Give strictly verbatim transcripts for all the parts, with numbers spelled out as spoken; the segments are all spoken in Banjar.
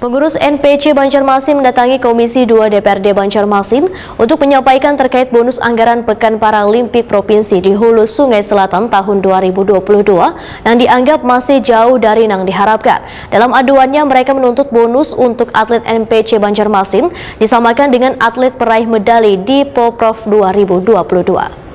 Pengurus N P C Banjarmasin mendatangi Komisi dua D P R D Banjarmasin untuk menyampaikan terkait bonus anggaran Pekan Paralimpik Provinsi di Hulu Sungai Selatan tahun dua ribu dua puluh dua yang dianggap masih jauh dari yang diharapkan. Dalam aduannya, mereka menuntut bonus untuk atlet N P C Banjarmasin disamakan dengan atlet peraih medali di Porprov dua ribu dua puluh dua.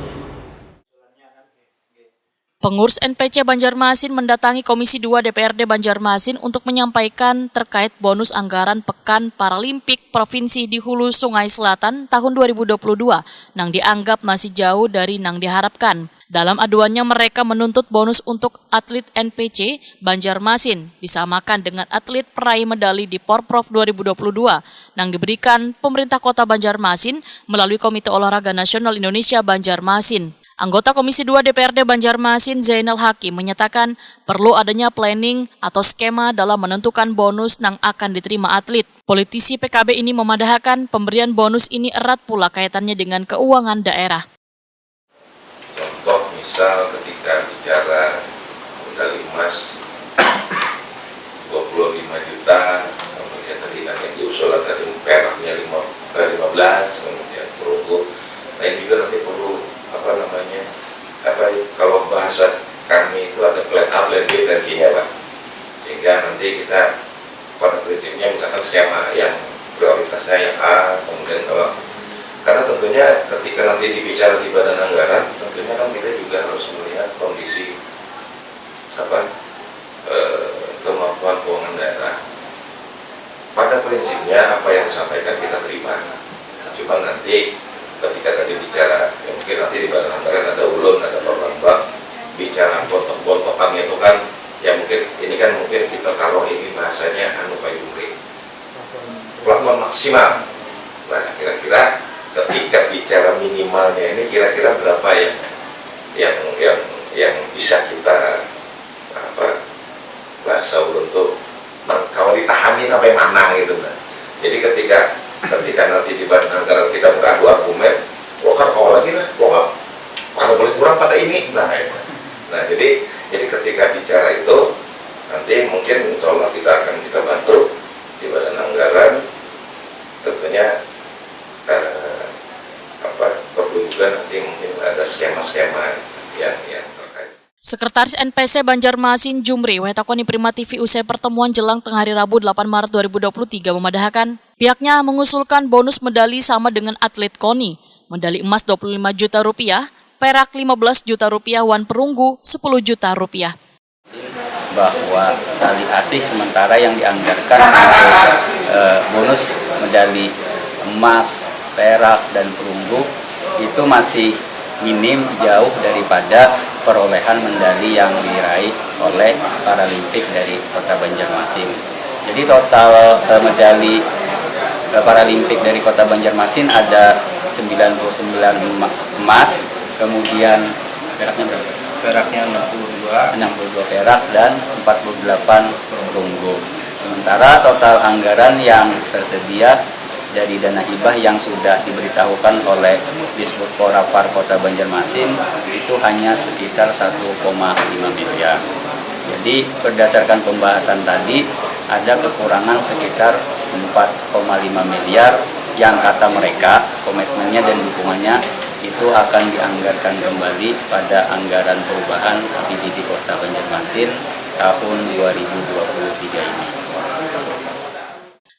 Pengurus N P C Banjarmasin mendatangi Komisi dua D P R D Banjarmasin untuk menyampaikan terkait bonus anggaran Pekan Paralimpik Provinsi di Hulu Sungai Selatan tahun dua ribu dua puluh dua nang dianggap masih jauh dari nang diharapkan. Dalam aduannya, mereka menuntut bonus untuk atlet N P C Banjarmasin disamakan dengan atlet peraih medali di Porprov dua ribu dua puluh dua nang diberikan pemerintah Kota Banjarmasin melalui Komite Olahraga Nasional Indonesia Banjarmasin. Anggota Komisi dua D P R D Banjarmasin, Zainal Hakim, menyatakan perlu adanya planning atau skema dalam menentukan bonus nang akan diterima atlet. Politisi P K B ini memadahakan pemberian bonus ini erat pula kaitannya dengan keuangan daerah. Contoh misal ketika bicara medali emas dua puluh lima juta, kemudian tadi kan yang diusulan tadi peraknya lima, eh, lima belas, kemudian perunggu. Nah, ini juga nanti perlu, apa namanya, apa, kalau bahasa kami itu ada plan A, plan B, plan C-nya, Pak. Sehingga nanti kita pada prinsipnya misalkan skema yang prioritasnya yang A, kemudian kalau, karena tentunya ketika nanti dibicara di badan anggaran, tentunya kan kita juga harus melihat kondisi, apa, eh, kemampuan keuangan daerah. Pada prinsipnya apa yang disampaikan kita terima. Cuman nanti ketika tadi bicara, ya mungkin nanti di badan anggaran ada ulun, ada Pak Bambang, bicara bontok-bontokannya itu kan, ya mungkin ini kan mungkin kita taruh ini bahasanya anu, Pak Yumri, plafon maksimal. Nah, kira-kira ketika bicara minimalnya ini kira-kira berapa yang yang yang yang bisa kita, apa, bahasa ulun tuh, nang kawa ditahani sampai mana gitu, nah. Jadi ketika ketika nanti di badan anggaran kita beradu argumen, wah, kan kawa lagi lah, wah, kada boleh kurang pada ini, nah, itu. Nah, jadi jadi ketika bicara itu nanti mungkin insya Allah kita akan kita bantu di badan anggaran, tentunya, eh, apa, perlu juga nanti mungkin ada skema-skema yang yang terkait. Sekretaris N P C Banjarmasin, Jumri Wetakoni, Prima T V usai pertemuan jelang tengah hari Rabu, delapan Maret dua ribu dua puluh tiga, memadahakan pihaknya mengusulkan bonus medali sama dengan atlet koni, medali emas dua puluh lima juta rupiah, perak lima belas juta rupiah, wan perunggu sepuluh juta rupiah. Bahwa tali asih sementara yang dianggarkan untuk, eh, bonus medali emas, perak, dan perunggu itu masih minim, jauh daripada perolehan medali yang diraih oleh Paralimpik dari Kota Banjarmasin. Jadi total, eh, medali, eh, Paralimpik dari Kota Banjarmasin ada sembilan puluh sembilan ema-, emas, kemudian peraknya berapa? Peraknya enam puluh dua. Enam puluh dua perak dan empat puluh delapan perunggu. Sementara total anggaran yang tersedia dari dana hibah yang sudah diberitahukan oleh Disbud Porapar Kota Banjarmasin itu hanya sekitar satu koma lima miliar. Jadi, berdasarkan pembahasan tadi, ada kekurangan sekitar empat koma lima miliar yang kata mereka komitmennya dan dukungannya itu akan dianggarkan kembali pada anggaran perubahan A P B D Kota Banjarmasin tahun dua ribu dua puluh tiga ini.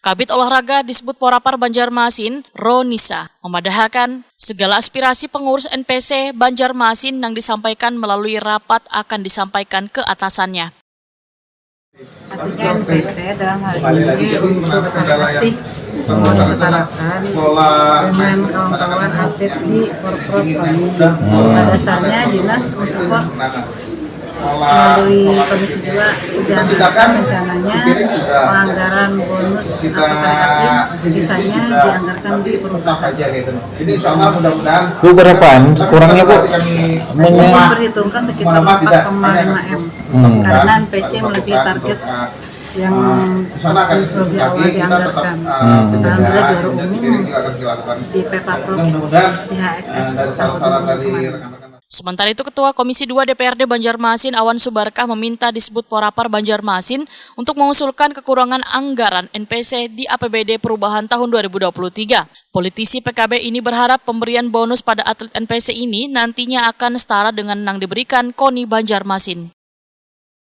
Kabid Olahraga Disbud Porapar Banjarmasin, Ronisa, memadahakan segala aspirasi pengurus N P C Banjarmasin yang disampaikan melalui rapat akan disampaikan ke atasannya. Artinya N P C dalam hal ini untuk advokasi, eh, setarakan dengan kawan-kawan atlet di Porprov kami. Pada dasarnya dinas mensupport melalui Komisi dua sudah mencanangkan rencananya penganggaran bonus atau tali asih sisanya dianggarkan di perubahan. Jadi insya Allah mudah-mudahan Bu, berapaan kurangnya, Bu? Kami berhitungkan sekitar empat koma lima M. Hmm. Karena N P C melebihi target yang seperti awal dianggarkan. Hmm. Alhamdulillah juara umum di Peta Pro di H S S tahun kemarin. Sementara itu, Ketua Komisi dua D P R D Banjarmasin, Awan Subarkah, meminta Disbud Porapar Banjarmasin untuk mengusulkan kekurangan anggaran N P C di A P B D perubahan tahun dua ribu dua puluh tiga. Politisi P K B ini berharap pemberian bonus pada atlet N P C ini nantinya akan setara dengan yang diberikan KONI Banjarmasin.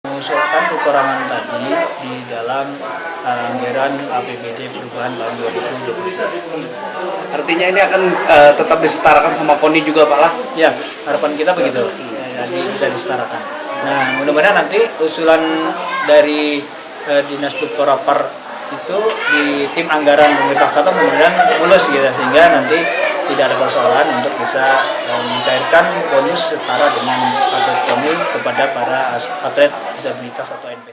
Mengusulkan kekurangan tadi di dalam uh, anggaran A P B D perubahan tahun dua ribu dua puluh tiga. Artinya ini akan uh, tetap disetarakan sama KONI juga, Pak lah? Ya, harapan kita begitu. Ya, jadi bisa disetarakan. Nah, mudah-mudahan nanti usulan dari uh, Dinas Pupkor Rapar itu di tim anggaran pemerintah kota mudah-mudahan mulus gitu, sehingga nanti tidak ada persoalan untuk bisa uh, mencairkan bonus setara dengan atlet KONI kepada para atlet disabilitas atau N P C.